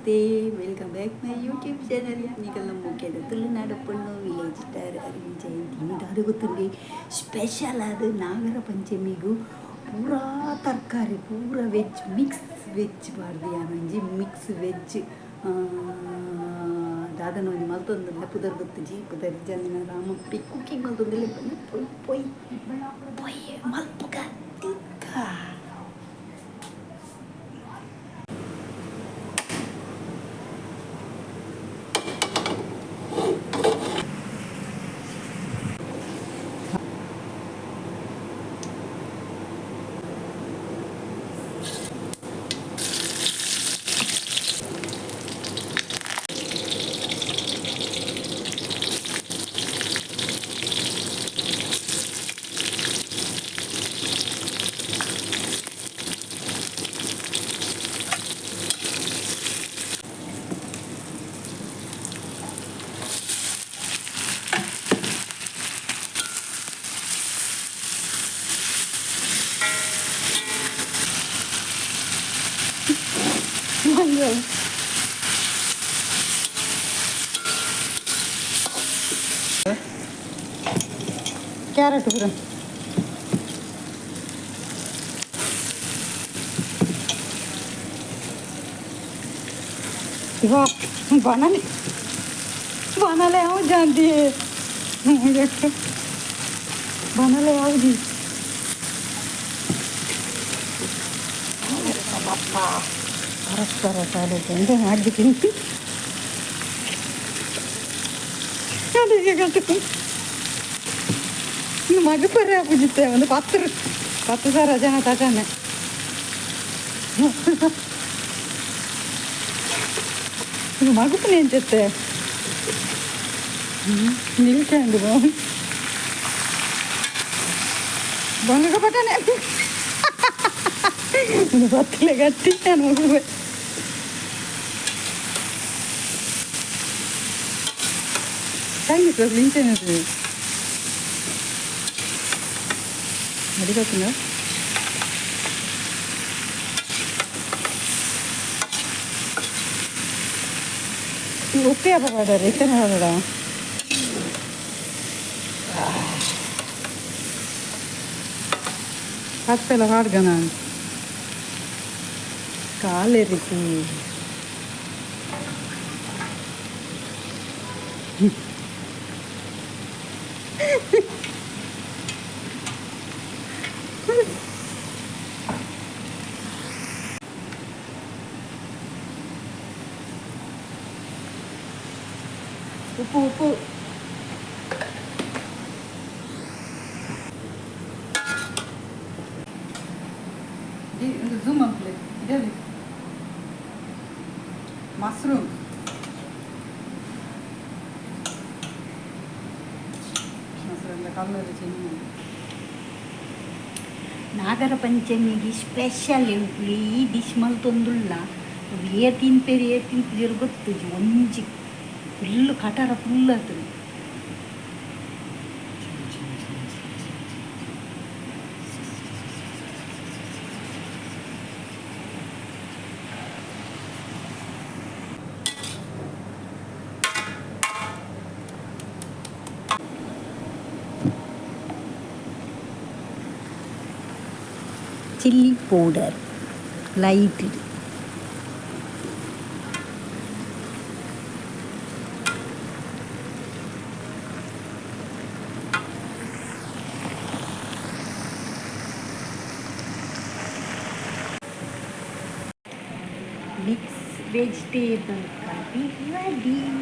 Namaste, welcome back my YouTube channel. ನಿಕಲ್ನ ಮುಖ್ಯದ Tulunadu ಪೊಣ್ಣು village star Aravind ಜಯಂತಿ. ದಾದ ಗೊತ್ತುಂಡಿ special ಆದ ನಾಗರ ಪಂಚಮಿಗೂ ಪೂರಾ ತರಕಾರಿ, ಪೂರ ವೆಜ್, ಮಿಕ್ಸ್ ವೆಜ್ ಪಾಡ್ದು ಯಾನೊಂಜಿ ಮಿಕ್ಸ್ ವೆಜ್ ದಾದನ ಒಂಜಿ ಮಲ್ತೊಂದುಲ್ಲೆ. ಪುದರ್ ಗೊತ್ತುಜಿ, ಪುದರ್ ಇಜ್ಜಂದಿನ ರಾಮಪ್ಪಿ ಕುಕ್ಕಿಂಗ್ ಮಲ್ತೊಂದುಲ್ಲೆ. ಪೊಯ್ ಪೊಯ್ ಪೊಯ್ ಮಲ್ಪುಗ ತಿಕ್ಕ. ಕ್ಯಾರೆಟ್ ಪೂರ. वाह, বানালে বানালে আও জান দিয়ে বানালে আও জি। ಪರಸ್ಪರ ಸಾಲುತ್ತೆ ಆಗ್ಬಿಟ್ಟಿನಿ. ಮಗುಪರೆ ಪೂಜಿತ್ತೆ ಒಂದು 10 10,000 ಜನ ತಟಾನೆ. ಮಗುಪನೆ ಅಂಚತ್ತೆ ನಿಲ್ಕೊಂಡು ಬಂಗ ಪಟನೆ ಒಂದು ಬತ್ತಲೆ ಗಟ್ಟಿ ನಾನು ಮಗುವೆ. Thank you. ಇಂಚೇನದು ಅಡಿಗತ್ತುಂಡ. ಉಪ್ಪು ಯಾಪ ಪಾಡಾರ ಇತ್ತನೆ ಪಾಡೋಡ. ಕತ್ತೆಲ್ಲ ಪಾಡ್ಗ ನಾನು ಕಾಲೆರಿತು. ಉಪ್ಪು ಉಪ್ಪು. ಝೂಮ್ ಅನ್ಪ್ಲೆ ಇದೆ. Mushroom mushroom colour change. ನಾಗರ ಪಂಚಮಿಗೆ ಸ್ಪೆಷಲ್ ಎಂಕುಲು ಈ ಡಿಶ್ ಮಲ್ತೊಂದುಲ್ಲ. ಏರ್ ತಿನ್ಪೇರು ಏರ್ ತಿನ್ಪುಜೆರ್ ಗೊತ್ತುಜಿ. ಒಂಜಿ ಫುಲ್ ಕಟಾರ ಫುಲ್ ಆತುಂಡು. Chilli powder light. Mix vegetable curry ready.